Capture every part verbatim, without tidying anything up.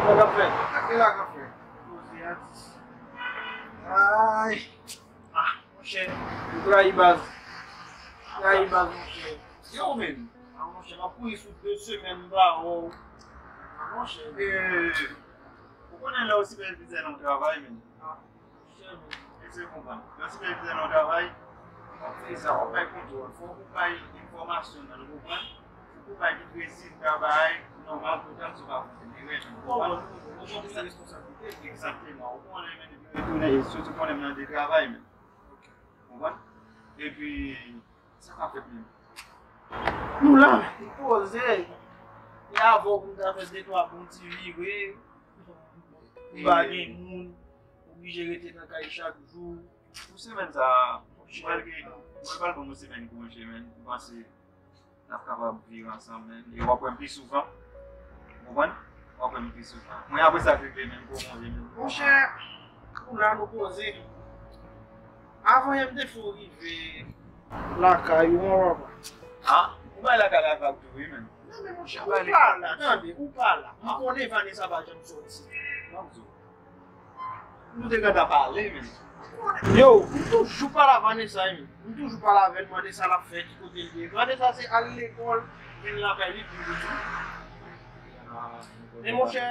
Sa k ap fèt? Sa k gen la k ap fèt? Poze a dis. Ay. Ah, monchè, ou trayi baz. Trayi baz, monchè. Yo, men. Ah, monchè, m ap kouri sou de semèn m pa wè w. Ah, monchè. Eh, ou konnen lè w sipèvizè nan yon travay, men. Ah, monchè, men. Èske w konprann? Lè w sipèvizè nan yon travay, w ap fè sa, w ap bay kontwòl. Fòk ou bay enfòmasyon nan, ou konprann? Fòk ou bay tout rezilta bagay nòmal, toutan sou pa fè erè, men ou konprann? Ou konprann sa responsablite. Egzakteman. Ou konnen, men, depi retounen, e sitou konnen m nan de travay, men. Konprann? Epi, sa k ap fèt menm? Nou la, nou poze. E avè w pou n ta fè de twa bon ti vire. M pa gen moun, oblije rete nan kay chak jou. Pou semèn sa a, mwen pral gen, mwen pral ban m yon semèn konje, men. M panse n ap kapab viv ansanm, men. E w ap wè m pi souvan. Ou konprann? W ap wè m pi souvan. Mwen, apre sa k rive, men, m pwolonje, men. Monchè, nou la, nou poze. Avan yè m te fè w rive lakay ou, an, papa. Ah, ou bay lakay la vag tou, wi, men. Non, men monchè, ou pa la, tande, ou pa la. M konnen Vanessa pa janm soti. Ban m di w. Nou te gentan pale, men. Yo, m toujou pale a Vanessa, wi. M toujou pale avè l, mande sa l ap fè, ki kote l ye. Vanessa se al lekòl, vin lakay li, vin vin. Men monchè,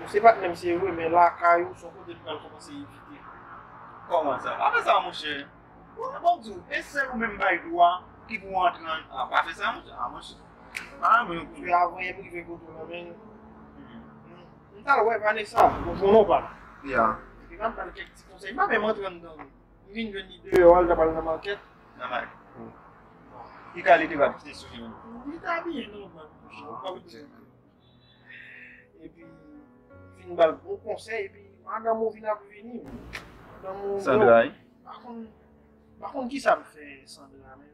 ou se patnè m, se vre, men lakay ou, se yon kote m pral kòmanse evite. Kòman sa? Pa fè sa, monchè. Bon, bon, di w, e sèl ou menm bay dwa ki pou antre an, ah, pa fè sa, monchè. Ah, monchè. Ah, men, avan yè m rive kote w la, men. Hmm. M t al wè Vanessa, ou jwenn ou pa la. Ya. Epi m ban l kèk ti konsèy. M pa menm antre anndan. M vin jwenn li deyò a, l t ap al nan makèt. Nan makèt. Ki kalite rad ki te sou li menm? Li t abiye nòmal, monchè. Ah, ok. Epi, m fin ba l bon konsèy, epi madanm ou vin ap vini. Madanm ou, Sandra, wi. Pa konn, pa konn ki sa m fè Sandra, men.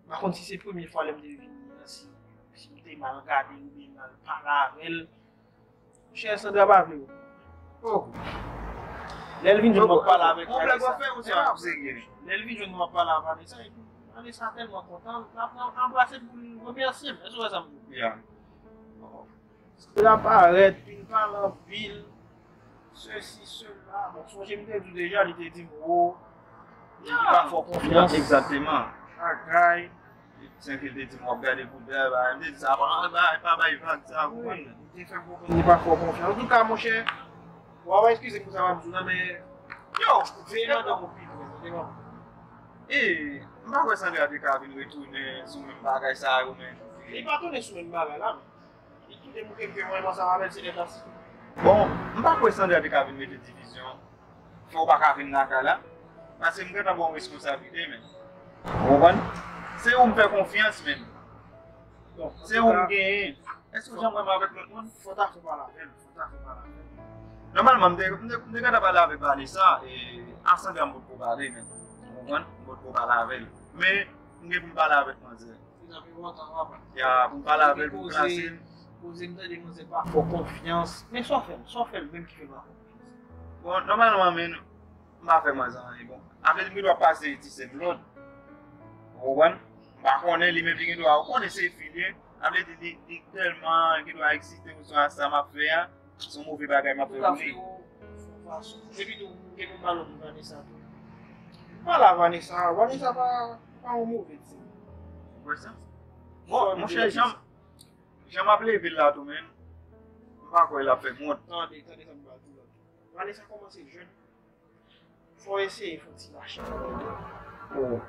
M pa konn si se premye fwa lè m te vini an, si, si m te mal gade l oubyen mal pale avè l. Monchè, Sandra pa vle wè m. Oh. Lè l vin jwenn mwen ap pale avèk Vanessa. Yon blag w ap fè ou se ap serye? Lè l vin jwenn mwen ap pale avèk Vanessa, epi Vanessa tèlman kontan, l ap anbrase m pou l remèsye m. Èske w wè sa m di w? Ya. Sandra parèt, vin pale anpil. Sesi, sela. Bon, sonje m te di w deja, li te di m, o, li pa fè w konfyans. Egzakteman. Bagay. Senk li te di m w ap gade pou dèyè, bagay. M te di sa, pa, pa, pa bay vag sa, ou konprann? Wi, li te fè m konprann li pa fè w konfyans. Antouka, monchè, w a eskize m pou sa m ap di w la, men, yo, veye madanm ou pi pre, tande, man. E, m pa kwè Sandra te ka vin retounen sou menm bagay sa yo, men. Li pa tounen sou menm bagay la, men. Li kite m kenbe mwen ansanm avè l, se lè pase. Bon, m pa kwè Sandra te ka vin mete divizyon. Fè w pa ka vin lakay la. Paske m gentan ba w responsablite, men. Ou konprann? Se ou m fè konfyans, men. Bon, se ou m genyen. Èske w janm wè m avèk lòt moun? Fò ta fè pale avè l. Fò ta fè pale avè l. Nòmalman, m te, m te, m te gentan pale avèk Vanessa, e a Sandra m potko pale, men. Ou konprann? M potko pale avè l. Men, m gen pou m pale avèk manzè. Sa pi enpòtan, papa. Ya, pou m pale avè l, pou m plase l. Koze m tande manzè pa fè w konfyans. Men sa w fè l, sa w fè l menm ki fè l pa fè w konfyans? Bon, nòmalman, men, m pa fè manzè anyen. Bon, avè l, m gen dwa pase ti sè m lòd. Ou konprann? M pa konnen, li menm li gen dwa, ou konnen se fi l ye. Sa vle di, li, li tèlman gen dwa eksite oswa sa m ap fè a. Se yon move bagay m ap fè pou li. Ou ka fè yon fason. Epi tou, ou gen pou pale pou Vanessa tou. Pale a Vanessa. Vanessa pa, pa yon move ti. Ou kwè sa? Bon, monchè, jan, jan m ap leve l la tou menm, m pa kwè l ap fè m wont. Tande, tande sa m pral di w la. Vanessa kòmanse jèn. Fò w eseye fè yon ti mache. Oh.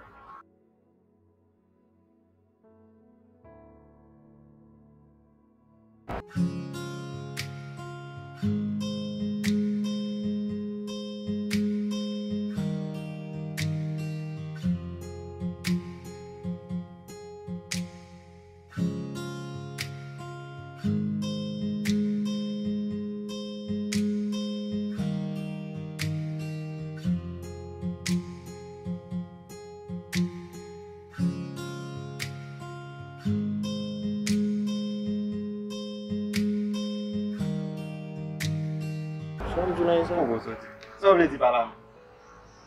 Sa w di w la, e sa? Ou bon soti. Sa w vle di pa la menm?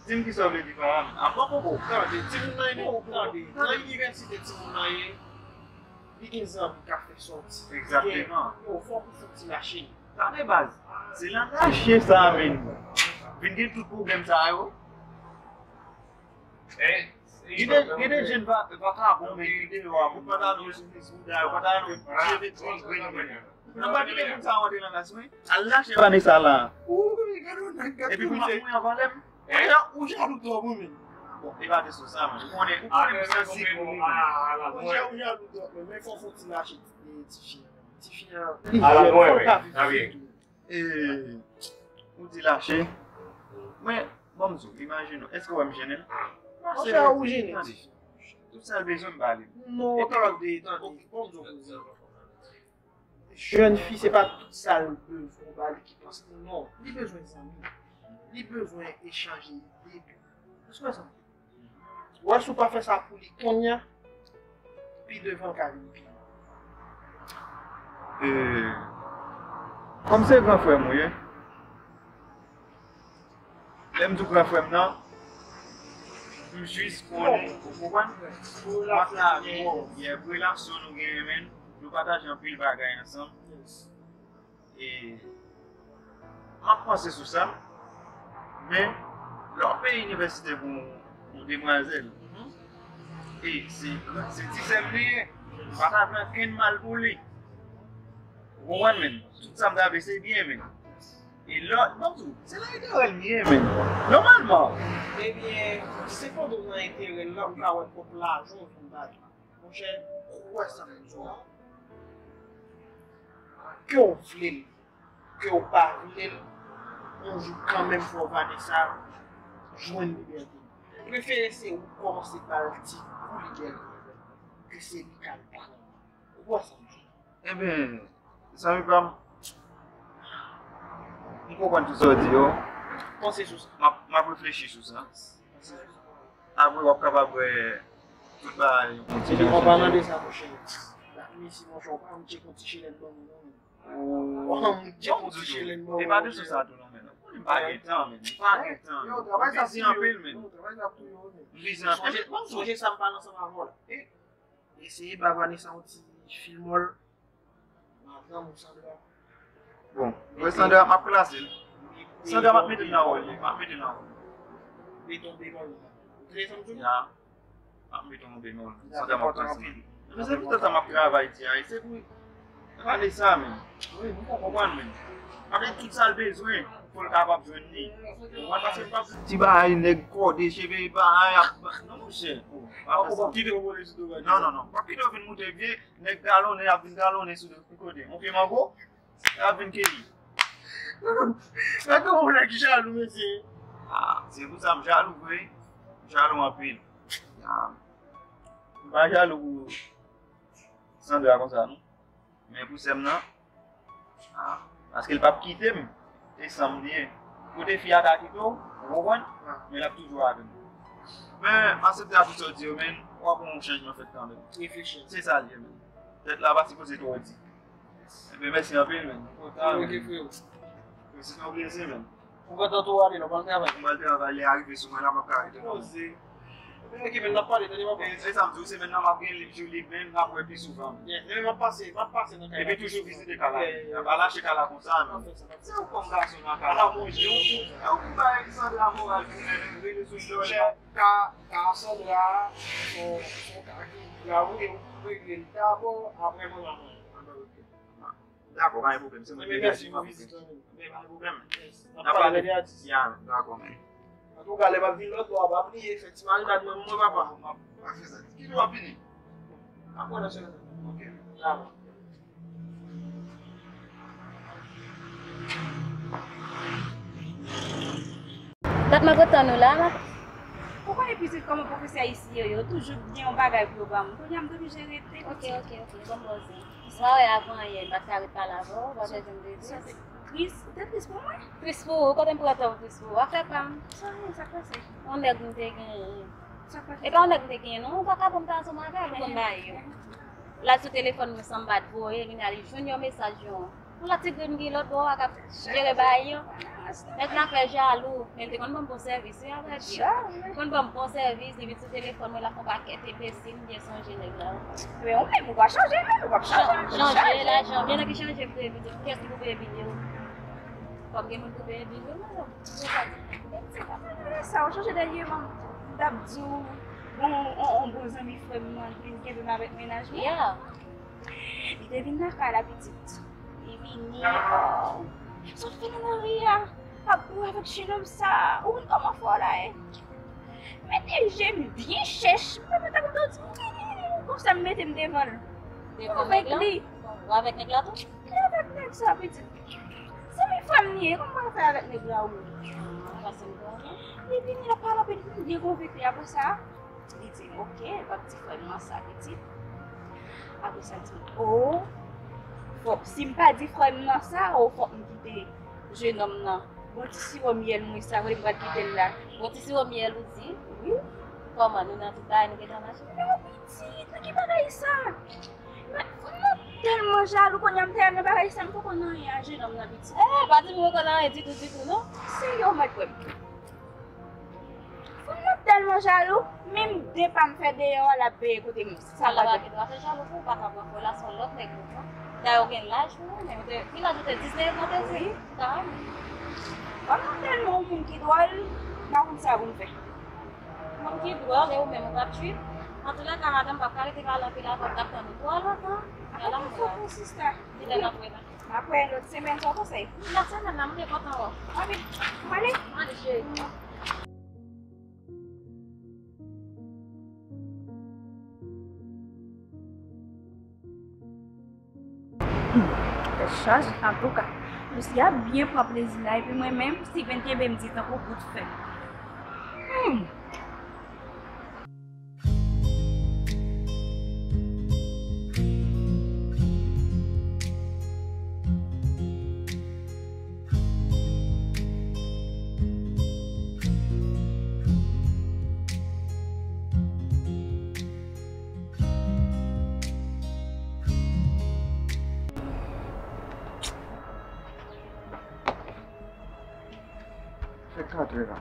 Di m ki sa w vle di pa la menm. Apa poko tande. Timoun nan ye, poko tande. Nan inivèsite timoun nan ye. Li gen zanmi k ap fè sòti. Egzakteman. Yo, fò w sòti lache. Tande baz. Se nan lache sa a menm vin gen tout pwoblèm sa yo. Gen de, gen de jèn va, vakabon, men ki deyò a, moun pa ta nou sou Facebook, yo pa ta nou, je vais dire, nan pa kite moun sa yo antre nan klas mwen. Al lache Vanessa la. Epi pou mwen anvan lè m. Ou ja-, ou jalou twòp, wi, men. Bon, e pa kesyon sa, men. Ou konnen, ou konnen m sansib, wi, men. Ou ja-, ou jalou twòp, men. Men fò w fè yon ti lache, ti, ti fi a. Ti fi a, li jèn, fò l ka viv. E, ou di lache. Men, bon, m di w, imajine w, èske w wè m jennen? Monchè, ou jennen. Tande. Tout sa l bezwen, m ba li. Non, tande, tande. Bon, m di w, jèn fi, se pa tout sa l bezwen ba li ki panse. Non, li bezwen zanmi. Li bezwen echanje ide tou. Èske w wè sa? Ou wè, si w pa fè sa pou li kounye a, pi devan l ka vin pi mal. E, kòm se gran frè m ou ye, lè m di w gran frè m nan, m jis konnen, ou konprann? M ap la avè w, yeah, pou relasyon nou genyen, men, nou pataje anpil bagay ansanm. E, m ap panse sou sa, men, lè w peye inivèsite pou yon demwazèl, e se, se ti sè m li ye, m pa ta vle ankenn mal pou li. Ou konprann, men? Tout sa m travèse byen, men. E lòt, bon, tou, se nan enterè l m ye, men. Nòmalman. Ebyen, se pandan w nan enterè l la, ou ka wè kòb lajan w vin ba li. Monchè, kwè sa m di w la. Ke w vle l, ke w pa vle l, yon jou kanmenm fò Vanessa jwenn libète l. Prefere se ou kòmanse ba l ti kou libète l, ke se li k al pran. Ou kwè sa m di w la? Ebyen, zanmi pa m, m konprann tout sa w di yo. Panse sou sa. M ap, m ap reflechi sou sa. Apre, w ap kapab wè tout bagay yon ti jan chanje. An palan de sa, monchè, Latwinisi, monchè, w pa m tcheke yon ti chelèn ban mwen, non. Ou pa m tcheke yon ti chelèn ban mwen, monchè. E pa kesyon sa tou, non, men. M pa gen tan, men. M pa gen tan. M bizi anpil, men. M bizi anpil. Sonje, sonje sa m pale ansanm avè w la. Eseye ba Vanessa yon ti fil mòl. Madanm ou Sandra. Bon, mwen Sandra, m ap klase l. Sandra, m ap mete l nan wòl li. M ap mete l nan wòl li. Mete yon bemòl. Ou tande sa m di w? Ya. M ap mete yon bemòl. Sandra, m ap klase l. Men se pou tèt sa m ap travay, ti a. Se pou Vanessa, men. Wi, m konprann, men. Avèk tout sa l bezwen, pou l kapab jwenn li. Ou konprann? Paske m p ap ti bagay nèg kòde, cheve bagay ap, non, monchè. Ou p ap kite yo vole sou do. Non, non, non. M p ap kite yo vin moute pye. Nèg galonnen, y ap vin galonnen sou de kote. Yon pye mango, y ap vin keyi. Gade yon nèg jalou, mesye. Ah, se pou sa m jalou vre. M jalou anpil. Ah, m pa jalou pou Sandra konsa, non. Men pou sè m nan, ah, paske l p ap kite m. E sa m li ye. Kote fi a ka kite w, ou konprann? Men l ap toujou avè m. Men, m aksepte a tout sa w di yo, men w ap wè yon chanjman fèt kanmenm. Reflechi. Se sa l ye, men. Tèt la pa sipoze twò di. Ebyen, mèsi anpil, men. M kontan, men. Ok, freo. Se te yon plezi, men. Ou kontan tou ale, non, pral travay? M pral travay, lè a rive sou mwen la, m ap ka rete nan poze. Ok, men n ap pale, tande papa. E, e sa m di w, semèn nan m ap gen lib, jou lib, men n ap wè pi souvan. Yes, men m ap pase, m ap pase nan kay la. Epi toujou vizite kay la. Yeah, yeah, yeah. Pa lache kay la konsa, non. Se ou kòm gason nan kay la. Ala monchè. E ou ki bay Sandra moral pou mwen, rele sou lòl. Ka, ka Sandra, son, son ka ki grav, wi, ou regle l dabò, apre manman mwen. Dakò, pa gen pwoblèm. Se mwen ki reyaji, pa gen pwoblèm. Men pa gen pwoblèm. N ap pale. Ya, dakò, men. Antouka, lè m ap vin lòt bò a, pa bliye fè ti marinad mwen, mwen, papa. M ap, m ap fè sa. Ki jou w ap vini? Apre nan semèn. Ok. Dakò. Dat m ap ret tann ou la. Ou konnen pitit kòman pwofesè isi yo ye, yo toujou gen yon bagay pou yo ba m. Kounye a m te oblije rete. Ok, ok, ok, bon, bon, se. Mwen wè avan yè, m pa t ka ret pale avè w, w pa bezwen m rete. Sa se tris, ou te tris pou mwen? Tris pou ou, kote m pran tan pou tris pou ou? Afè pa m. Sa, sa k pase? Yon nèg m te genyen. Sa k pase? E pa yon nèg m te genyen, non, yon vakabon m t ansanm avè l, m konn bagay yo. L al sou telefòn mwen san m pa t voye, kounye a li jwenn yon mesaj yon Pou lòt ti grenn ki lòt bò a k ap jere bagay yo. Nèg la fè jalou, men li te konn ban m bon sèvis, wi, avèk li. Li konn ban m bon sèvis, li vin sou telefòn mwen, l ap fè yon pakèt enbesil, m byen sonje nèg la. Men ou menm, ou pa chanje, men ou p ap chanje. Chanje, lajan, men nan ki chanje pou peye bil yo? Kiyès ki pou peye bil yo? Fòk gen moun pou peye bil yo, non, non. Sa, ou chanje dènyèman, m t ap di w, bon, on, on bon zanmi frè m nan, li vin kenbe m avèk mennaj mwen. Yeah. Li te vin lakay la, pitit. Li vini, oh, sa w fè nan lari a? Ap boure avèk jenòm sa. Ou konn kòman fè w la, e? Mete je m byen chèch. Mwen, mwen ta kontan di, konsa m mete m devan l. Devan nèg la? Avèk li. Bon, ou avèk nèg la tou? Li avèk nèg sa, pitit. Zanmi frè m li ye, kòman w fè avèk nèg la, ou? Ah, pase m konnen. Li vini, l ap pale anpil, m byen konvenki. Apre sa, li di m, "Ok, pa di frè m nan sa, pitit." Apre sa, l di m, "O, fòk, si m pa di frè m nan sa, o, fòk m kite jenòm nan. Bon ti siwo myèl mwen sa, kote m pral kite l la?" Bon ti siwo myèl, ou di? Wi. Kòman, nou nan tout bagay, nou gentan mache? Non, pitit, nan ki bagay sa? Mwen, mwen tèlman jalou, kounye a m te nan bagay sa, m poko nan anyen a jenòm nan, pitit. Eh, pa di m poko nan anyen ditou, ditou, non. Serye, w mèt kwè m. Fanm nan tèlman jalou, menm de pa m fè deyò a, l ap veye kote m. Sa pa dwe. Ou pa fè jalou pou ou pa ka pran relasyon lòt nèg non. Dayè ou gen laj ou, men ou te, ki laj ou te, diznèf an te di? Wi. Fanm nan tèlman yon moun ki dwòl, m pa konn sa pou m fè. Moun ki dwòl, e ou menm ou p ap trip. Antoulèka, madanm p ap ka rete pale anpil avè w, l ap tann ou twò lontan. Ala m wè. Kilè n ap wè la? M ap wè lòt semèn, sa w panse? Lòt semèn nan, m byen kontan wè w. Anpi, m ale? Ale, cheri. Hmm, tèt chaje, antouka. Lucia byen pran plezi la, epi mwen menm, Steven kenbe m di tankou bout fè. Hmm. Fè katrè la.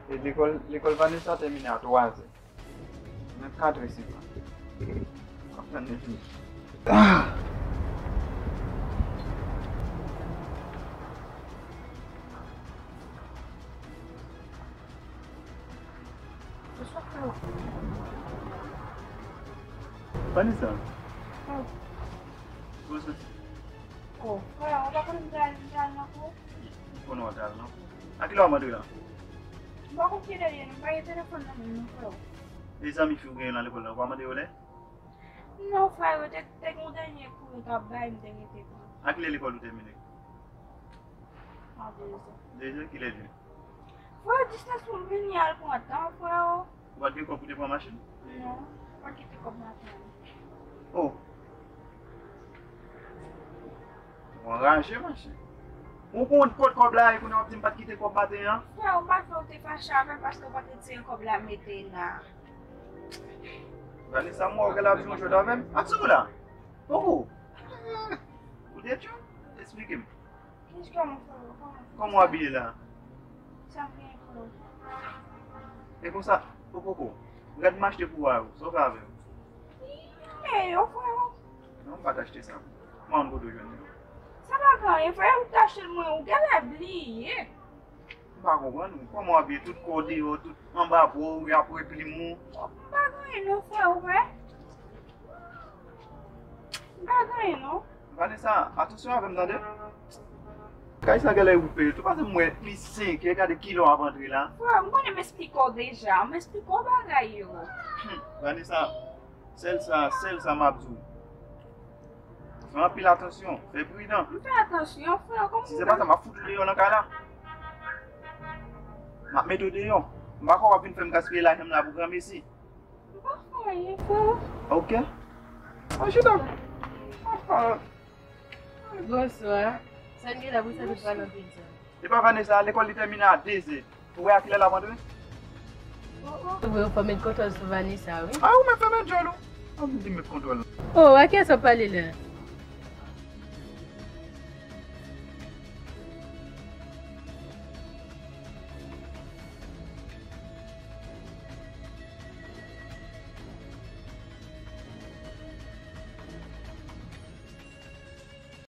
E lekòl, lekòl Vanessa tèmine a twazè. Nan katrè se pa. Ap tann li vini. Ah! Vanessa. Oh. Kòman w santi? Oh, frè, ou pa konnen m te al, m te al nan kou? M konnen w te al nan kou. A kilè w ap antre la? M pa konn kilè l ye, non, m pa gen telefòn nan men m, non, frè. E zanmi fi w genyen nan lekòl la, ou pa mande yo lè? Non, frè, yo te, te gen yon dènye kou yo t ap bay, m te rete pran. A kilè lekòl ou tèmine? A dezè. Dezè, kilè l ye? Frè, distans pou m vini al pran tan, frè. Ou pa t gen kòb pou te pran machin? Non, m pa t kite kòb nan men m. Oh. Ou anraje, monchè. Ou konn kot kòb la ye, kounye a w ap di m pa t kite kòb maten an? Frè, ou pa t vle w te fache avè m paske w pa t retire kòb la mete la. Vanessa, m wè w gen la vizyon jwèt avè m. Ak sou la? Poko. Ou detwi? Esplike m. Kòman w abiye la? Sa m genyen pou ou? E konsa, ou poko. Gad m achte pou ou a, sa w fè avè l? Men yo, frè. Non, m pa t achte sa pou ou. Mwen, kote w jwenn li? Sa pa gen anyen, frè, ou t achte l mwen, ou genlè bliye. M pa konprann ou. Kòman w abiye tout kò w deyò, tout anba bra w, y ap replim ou? M pa gen anyen non, frè, ou wè. M pa gen anyen non. Vanessa, atansyon avè m tande. Kay sa genlè ou peye tou, paske m wè li senkè, gade kilè w ap antre la. Frè, m konnen m esplike w deja, m esplike w bagay yo. Hmm, Vanessa, sèl sa, sèl sa m ap di w. Fè anpil atansyon, fè pridan. M fè atansyon, frè, kòman... Si se pa sa, m ap fout ou deyò nan kay la. M ap mete w deyò. M pa kwè w ap vin fè m gaspiye lajan m la pou granmesi. M pa fè anyen, frè. Ok. An chita. Apa. Bonswa. Sa n gen la pou sa nou pral anpil sa? E pa Vanessa, lekòl li tèmine a dezè. Ou wè a kilè l ap antre? Oh, oh. Ou wè, ou fè met kontwòl sou Vanessa, wi. A, ou menm fèmen djòl ou. An vin di met kontwòl nan. Oh, a kiyès w ap pale la?